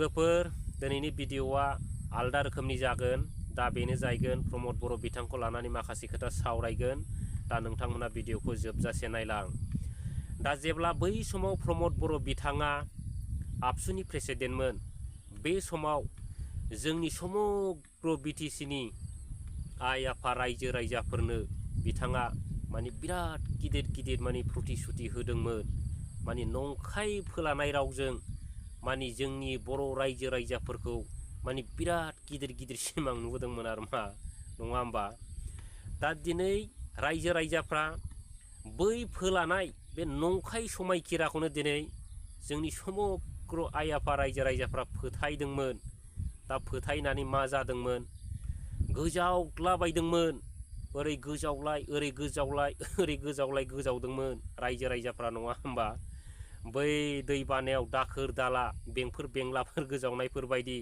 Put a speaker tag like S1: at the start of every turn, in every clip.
S1: लोगोफोर दिनैनि भिडिअआ आलदा रोखोमनि जागोन। दा बेनो जायगोन प्रमद बर' बिथांखौ लानानै माखासे खोथा सावरायगोन। दा नोंथांमोना भिडिअखौ जोबजासे नायलां। दा जेब्ला बै समाव प्रमद बर' बिथाङा आबसुनि प्रेसिडेन्टमोन, बे समाव जोंनि समग्र बिटिसिनि आइ आफा रायजो राजाफोरनो बिथाङा बिराद गिदिर गिदिर प्रतिश्रुति होदोंमोन। नंखाय फोलानाय रावजों जोंनि बर' रायजो राजाफोरखौ बिराद गिदिर गिदिर सिमां नुबोदोंमोन आरो मा नङा होमबा। दा दिनै रायजो राजाफ्रा बै फोलानाय बे नंखाय समायखिराखौनो दिनै जोंनि समग्र आइ आफा रायजो राजाफ्रा फोथायदोंमोन। दा फोथायनानै मा जादोंमोन, गोजावग्लाबायदोंमोन। ओरै गोजावलाय ओरै गोजावलाय ओरै गोजावलाय गोजावदोंमोन रायजो राजाफ्रा नङा होमबा। बै दैबानायाव दाखोर दाला बेंफोर बेंलाफोर गोजावनायफोर बायदि,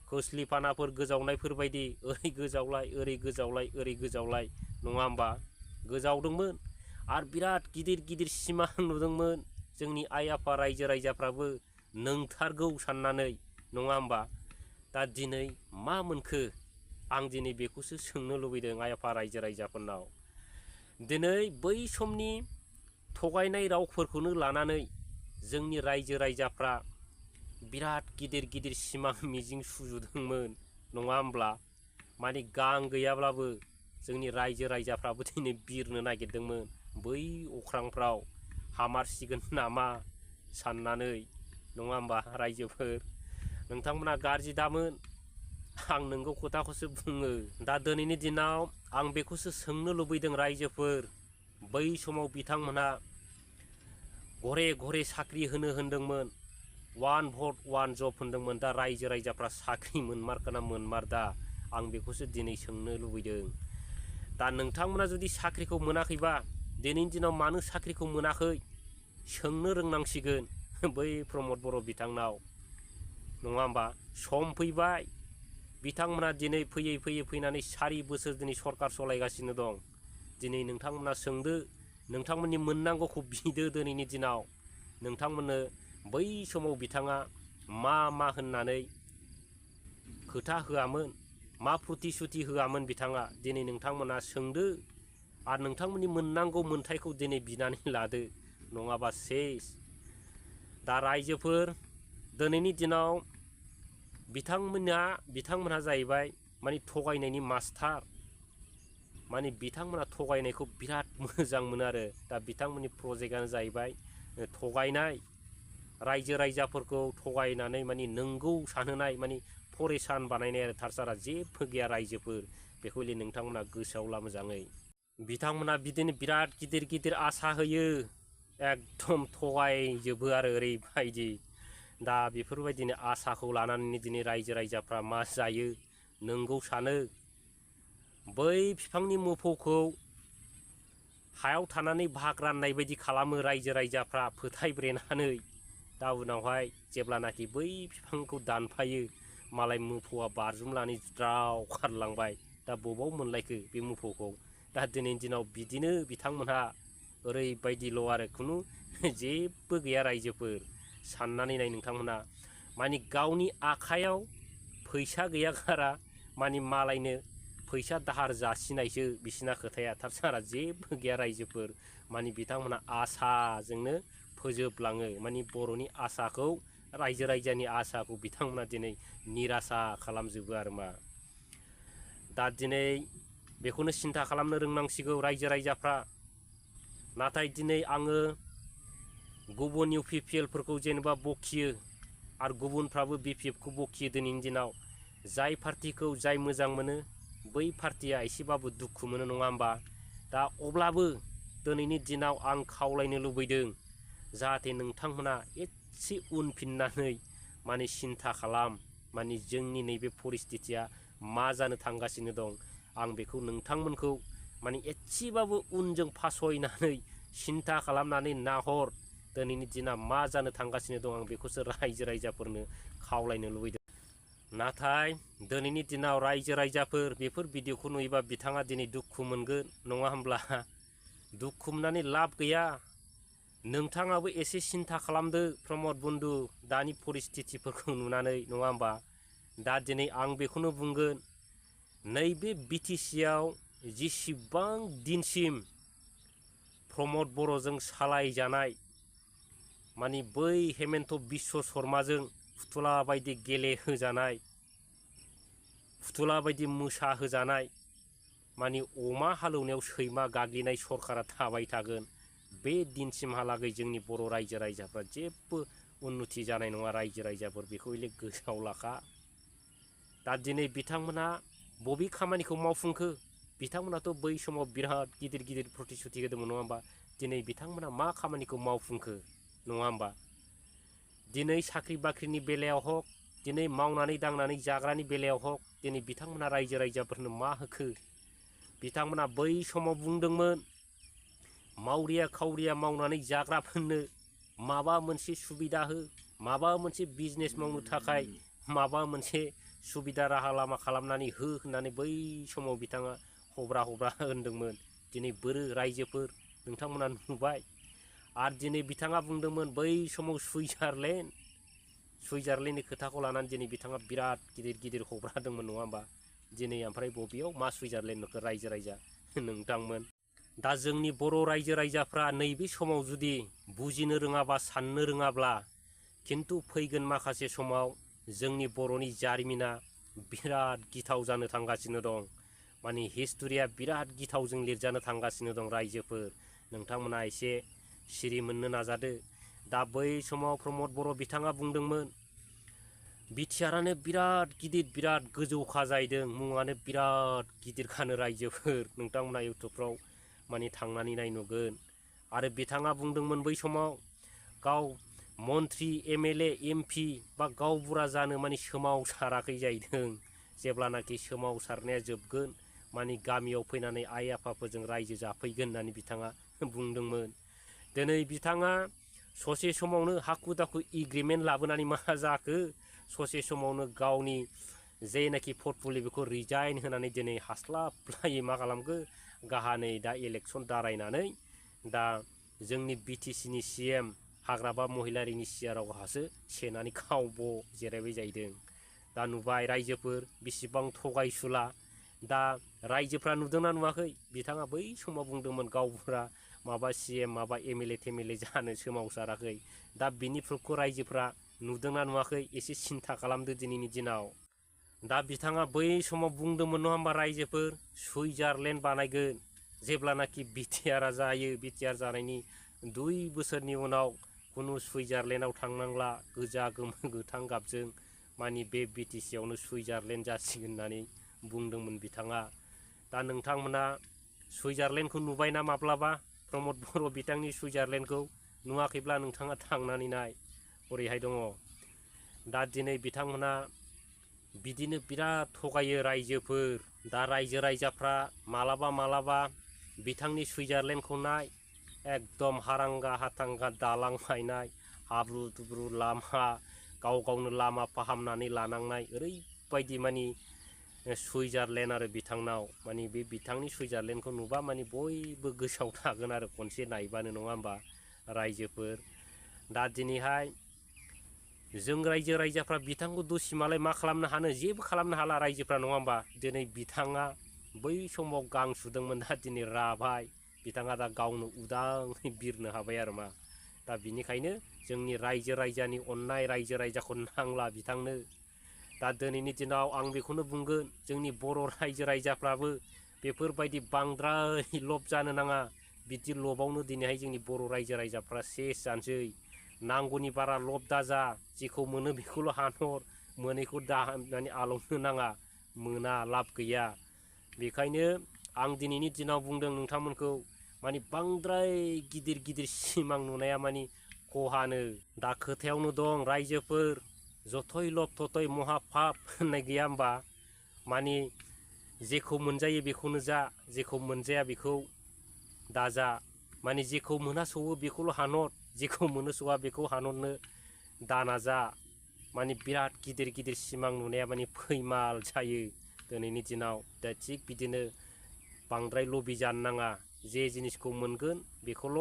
S1: खोस्लिफानाफोर गोजावनायफोर बायदि ओरै गोजावलाय ओरै गोजावलाय ओरै गोजावलाय नङा होमबा, गोजावदोंमोन। आरो बिराद गिदिर गिदिर सिमां नुदोंमोन जोंनि आइ आफा रायजो राजाफ्राबो नंथारगौ साननानै नङा होमबा। दा दिनै मा मोनखो, आं दिनै बेखौसो सोंनो लुबैदों आइ आफा रायजो राजाफोरनाव। दिनै बै समनि थगायनाय रावफोरखौनो लानानै जोंनि रायजो राजाफ्रा बिराद गिदिर गिदिर सिमां मिजिं सुजुदोंमोन नङा होमब्ला। गां गैयाब्लाबो जोंनि रायजो राजाफ्राबो दिनै बिरनो नागिरदोंमोन बै अख्रांफ्राव हामारसिगोन नामा साननानै नङा होमबा। रायजोफोर नोंथांमोना गाज्रि दामोन, आं नोंगौ खोथाखौसो बुङो। दा दिनैनि दिनाव आं बेखौसो सोंनो लुबैदों रायजोफोर, बै समाव बिथांमोनहा घरे घरे साख्रि होनो होनदोंमोन, 1 भट 1 जब होनदोंमोन। दा रायजो राजाफ्रा साख्रि मोनमारखोना मोनमारदा, आं बेखौसो दिनै सोंनो लुबैदों। दा नोंथांमोना जुदि साख्रिखौ मोनाखैबा दिनैनि दिनाव मानो साख्रिखौ मोनाखै सोंनो रोंनांसिगोन बै प्रमद बर' बिथांनाव नङा होमबा। सम फैबाय, बिथांमोना दिनै फैयै फैयै फैनानै 4 बोसोर दिनै सरकार सालायगासिनो दं। दिनै नोंथांमोना सोंदो, नोंथांमोननि मोननांगौखौ बिदो। दिनैनि दिनाव नोंथांमोननो बै समाव बिथाङा मा मा होननानै खोथा होआमोन, मा प्रतिश्रुति होआमोन बिथाङा, दिनै नोंथांमोना सोंदो। आरो नोंथांमोननि मोननांगौ मोन्थायखौ दिनै बिनानै लादो, नङाबा सेस। दा रायजोफोर दिनैनि दिनाव बिथांमोनहा जाहैबाय थगायनायनि मास्टार। बिथांमोना थगायनायखौ बिराद मोजां मोनो आरो। दा बिथांमोननि प्रजेक्टआनो जाहैबाय थगायनाय, रायजो राजाफोरखौ थगायनानै नंगौ सानहोनाय, परेसान बानायनाय आरो। थारसारा जेबो गैया रायजोफोर, बेखौ नोंथांमोना गोसोआव ला मोजाङै। बिथांमोना बिदिनो बिराद गिदिर गिदिर आसा होयो, एकदम थगायजोबो आरो ओरैबायदि। दा बेफोरबायदिनो आसाखौ लानानै दिनै रायजो राजाफ्रा मा जायो नंगौ सानो। बै बिफांनि मोफौखौ हायाव थानानै भाग राननाय बायदि खालामो रायजो राजाफ्रा फोथायब्रेनानै। दा उनावहाय जेब्लानाखि बै बिफांखौ दानफायो, मालाय मोफौआ बारजुमनानै ज्राव खारलांबाय। दा बबाव मोनलायखो बे मोफौखौ। दा दिनैनि दिनाव बिदिनो बिथांमोनहा ओरैबायदिल' आरो, खुनु जेबो गैया रायजोफोर। साननानै नाय नोंथांमोना, गावनि आखाइयाव फैसा गैया गारा मालायनो फैसा दाहार जासिनायसो बिसिना खोथाया। थारसारा जेबो गैया रायजोफोर। बिथांमोना आसाजोंनो फोजोबलाङो। बर'नि आसाखौ, रायजो राजानि आसाखौ बिथांमोना दिनै निरासा खालामजोबो आरो मा। दा दिनै बेखौनो सिन्था खालामनो रोंनांसिगौ रायजो राजाफ्रा। नाथाय दिनै आङो गुबुन UPPLफोरखौ जेनेबा बखियो, आरो गुबुनफ्राबो BPFखौ बखियो दिनैनि दिनाव। जाय पार्टिखौ जाय मोजां मोनो बै पार्टिया एसेबाबो दुखु मोनो नङा होमबा। दा अब्लाबो दिनैनि दिनाव आं खावलायनो लुबैदों, जाहाथे नोंथांमोना एसे उनफिननानै सिन्था खालाम, जोंनि नैबे परिस्थितिया मा जानो थांगासिनो दं। आं बेखौ नोंथांमोनखौ एसेबाबो उनजों फासयनानै सिन्था खालामनानै नाहर, दिनैनि दिना मा जानो थांगासिनो दं। आं बेखौसो रायजो राजाफोरनो खावलायनो लुबैदों। नाथाय दिनैनि दिनाव रायजो राजाफोर बेफोर भिडिअखौ नुयोबा बिथाङा दिनै दुखु मोनगोन नङा होमब्ला। दुखु मोननानै लाब गैया। नोंथाङाबो एसे सिन्था खालामदो प्रमद बन्धु दानि परिस्थितिफोरखौ नुनानै नङा होमबा। दा दिनै आं बेखौनो बुंगोन नैबे बिटिसिआव जेसेबां दिनसिम प्रमद बर'जों सालायजानाय मानि बै हेमन्त बिश्व शर्माजों फुथुला बायदि गेलेहोजानाय फुथुला बायदि मोसाहोजानाय मानि अमा हालौनायाव सैमा गाग्लिनाय सरकारा थाबाय थागोन बे दिनसिमहालागै जोंनि बर' रायजो राजाफ्रा जेबो उन्नति जानाय नङा रायजो राजाफोर बेखौ हले गोसोआव लाखा। दा दिनै बिथांमोना बबे खामानिखौ मावफुंखो बिथांमोनाथ' बै समाव बिराद गिदिर गिदिर प्रतिश्रुति होदोंमोन नङा होमबा। दिनै बिथांमोना मा खामानिखौ मावफुंखो नङा होमबा। दिनै साख्रि बाख्रिनि बेलायाव हक दिनै मावनानै दांनानै जाग्रानि बेलायाव हक दिनै बिथांमोना रायजो राजाफोरनो मा होखो। बिथांमोना बै समाव बुंदोंमोन मावरिया खावरिया मावनानै जाग्राफोरनो माबा मोनसे सुबिदा हो माबा मोनसे बिजनेस मावनो थाखाय माबा मोनसे सुबिदा राहा लामा खालामनानै हो होननानै बै समाव बिथाङा हब्रा हब्रा होनदोंमोन। दिनै बोरो रायजोफोर नोंथांमोना नुबाय। आरो दिनै बिथाङा बुंदोंमोन बै समाव सुइजारलेण्डनि खोथाखौ लानानै दिनै बिथाङा बिराद गिदिर गिदिर हब्रादोंमोन नङा होमबा। दिनै ओमफ्राय बबेयाव मा सुइजारलेण्ड नुखो रायजो राजा नोंथांमोन। दा जोंनि बर' रायजो राजाफ्रा नैबे समाव जुदि बुजिनो रोङाबा साननो रोङाब्ला खिन्थु फैगोन माखासे समाव जोंनि बर'नि जारिमिना बिराद गिथाव जानो थांगासिनो दं। माने हिस्ट'रिया बिराद गिथावजों लिरजानो थांगासिनो दं। रायजोफोर नोंथांमोना एसे सिरि मोननो नाजादो। दा बै समाव प्रमद बर' बिथाङा बुंदोंमोन बिटिआरानो बिराद गिदिर बिराद गोजौखा जाहैदों मुङानो बिराद गिदिरखानो रायजोफोर नोंथांमोना इउटुबफ्राव माने थांनानै नाय नुगोन। आरो बिथाङा बुंदोंमोन बै समाव गाव मन्त्रि एमएलए एमपि बा गावबुरा जानो माने सोमावसाराखै जाहैदों। जेब्लानाखि सोमावसारनाया जोबगोन माने गामियाव फैनानै आइ आफाफोरजों रायजो जाफैगोन होननानै बिथाङा बुंदोंमोन। दिनै बिथाङा ससे समावनो हाखु दाखु एग्रिमेन्ट लाबोनानै मा जाखो ससे समावनो गावनि जेनाखि पर्टफलिय बेखौ रिजाइन होनानै दिनै हास्लाबलायै मा खालामखो गाहानै दा इलेक्सन दारायनानै दा जोंनि बिटिसिनि सिएम हाग्राबा महिलारिनि सियारावहासो सेनानै खावब' जिरायबाय जाहैदों। दा नुबाय रायजोफोर बेसेबां थगायसुला। दा रायजोफ्रा नुदोंना नुवाखै बिथाङा बै समाव बुंदोंमोन गावबुरा माबा सिएम माबा एमएलए टेमएलए जानो सोमावसाराखै। दा बिनि प्रुफखौ रायजोफ्रा नुदोंना नुवाखै एसे सिन्था खालामदो दिनैनि दिनाव। दा बिथाङा बै समाव बुंदोंमोन नङा होमबा रायजोफोर सुइजारलेण्ड बानायगोन जेब्लानाखि बिटिआरआ जायो। बिटिआर जानायनि 2 बोसोरनि उनाव खुनु सुइजारलेण्डआव थांनांला गोजा गोमो गोथां गाबजों मानि बे बिटिसिआवनो सुइजारलेण्ड जासिगोन होननानै बुंदोंमोन बिथाङा। दा नोंथांमोना सुइजारलेण्डखौ नुबायना माब्लाबा प्रमद बर' बिथांनि सुइजारलेण्डखौ नुवाखैब्ला नोंथाङा थांनानै नाय ओरैहाय दङ। दा दिनै बिथांमोना बिदिनो बिराद थगायो रायजोफोर। दा रायजो राजाफ्रा मालाबा मालाबा बिथांनि सुइजारलेण्डखौ नाय एकदम हारांगा हाथांगा दालां बायनाय हाब्रु दुब्रु लामा गाव गावनो लामा फाहामनानै लानांनाय ओरैबायदि मानि सुइजारलेण्ड आरो बिथांनाव मानि बे बिथांनि सुइजारलेण्डखौ नुबा मानि बयबो गोसोआव थागोन आरो खनसे नायबानो नङा होमबा रायजोफोर। दा दिनैहाय जों रायजो राजाफ्रा बिथांखौ दसेमालाय मा खालामनो हानो जेबो खालामनो हाला रायजोफ्रा नङा होमबा। दिनै बिथाङा बै समाव गां सुदोंमोन दा दिनै राबाय बिथाङा दा गावनो उदाङै बिरनो हाबाय आरो मा। दा बिनिखायनो जोंनि रायजो राजानि अननाय रायजो राजाखौ नांला बिथांनो। दा दिनैनि दिनाव आं बेखौनो बुंगोन जोंनि बर' रायजो राजाफ्राबो बेफोरबायदि बांद्राय लब जानो नाङा। बिदि लबावनो दिनैहाय जोंनि बर' रायजो राजाफ्रा सेस जानोसै। नांगौनि बारा लब दाजा जेखौ मोनो बेखौल' हानहर मोनैखौ दा होननानै आलौनो नाङा मोना लाब गैया। बेखायनो आं दिनैनि दिनाव बुंदों नोंथांमोनखौ मानि बांद्राय गिदिर गिदिर सिमां नुनाया मानि खहानो। दा खोथायावनो दं रायजोफोर जथै लब थथै महा पाप होननाय गैया होमबा। मानि जेखौ मोनजायो बेखौनो जा जेखौ मोनजाया बेखौ दाजा। मानि जेखौ मोनहास'वो बेखौल' हानहर जेखौ मोनहस'वा बेखौ हानहरनो दानाजा। मानि बिराद गिदिर गिदिर सिमां नुनाया मानि फैमाल जायो दिनैनि दिनाव। दा थिग बिदिनो बांद्राय लबि जानो नाङा जे जिनिसखौ मोनगोन बेखौल'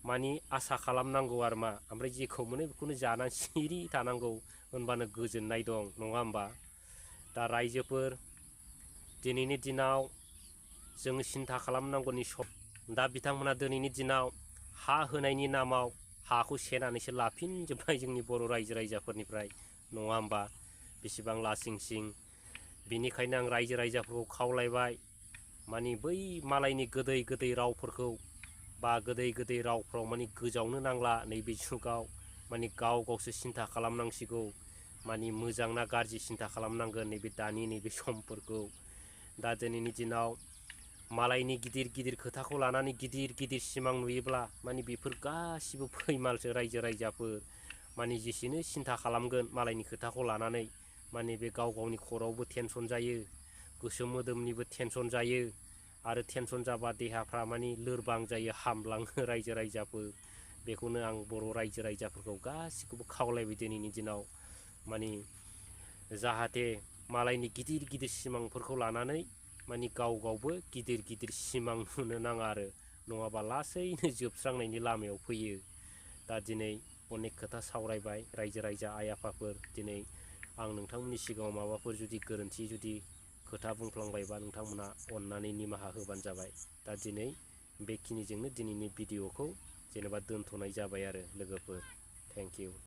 S1: मानि आसा खालामनांगौ आरो मा, ओमफ्राय जेखौ मोनो बेखौनो जानानै सिरि थानांगौ, होनबानो गोजोननाय दं, नङा होमबा? दा रायजोफोर, दिनैनि दिनाव जोङो सिन्था खालामनांगौनि सम। दा बिथांमोना दिनैनि दिनाव हा होनायनि नामाव हाखौ सेनानैसो लाफिनजोब्बाय जोंनि बर' रायजो राजाफोरनिफ्राय, नङा होमबा? बेसेबां लासिंसिं। बिनिखायनो आं रायजो राजाफोरखौ खावलायबाय, मानि बै मालायनि गोदै गोदै रावफोरखौ बा गोदै गोदै रावफ्राव मानि गोजावनो नांला नैबे जुगाव। मानि गाव गावसो सिन्था खालामनांसिगौ, मानि मोजां ना गाज्रि सिन्था खालामनांगोन नैबे दानि नैबे समफोरखौ। दा दिनैनि दिनाव मालायनि गिदिर गिदिर खोथाखौ लानानै गिदिर गिदिर सिमां नुयोब्ला मानि बेफोर गासिबो फैमालसो रायजो राजाफोर। मानि जेसेनो सिन्था खालामगोन मालायनि खोथाखौ लानानै, मानि बे गाव गावनि खर'आवबो टेनसन जायो, गोसो मोदोमनिबो टेनसन जायो, आरो टेनसन जाबा देहाफ्रा मानि लोरबां जायो, हामलाङो रायजो राजाफोर। बेखौनो आं बर' रायजो राजाफोरखौ गासिखौबो खावलायबाय दिनैनि दिनाव, मानि जाहाथे मालायनि गिदिर गिदिर सिमांफोरखौ लानानै मानि गाव गावबो गिदिर गिदिर सिमां नुनो नाङा आरो, नङाबा लासैनो जोबस्रांनायनि लामायाव फैयो। दा दिनै अनेक खोथा सावरायबाय रायजो राजा आइ आफाफोर। दिनै आं नोंथांमोननि सिगाङाव माबाफोर जुदि गोरोन्थि खोथा बुंफ्लांबायबा नोंथांमोना अननानै निमाहा होबानो जाबाय। दा दिनै बेखिनिजोंनो दिनैनि भिडिअ'खौ जेनेबा दोनथ'नाय जाबाय आरो लोगोफोर। Thank you.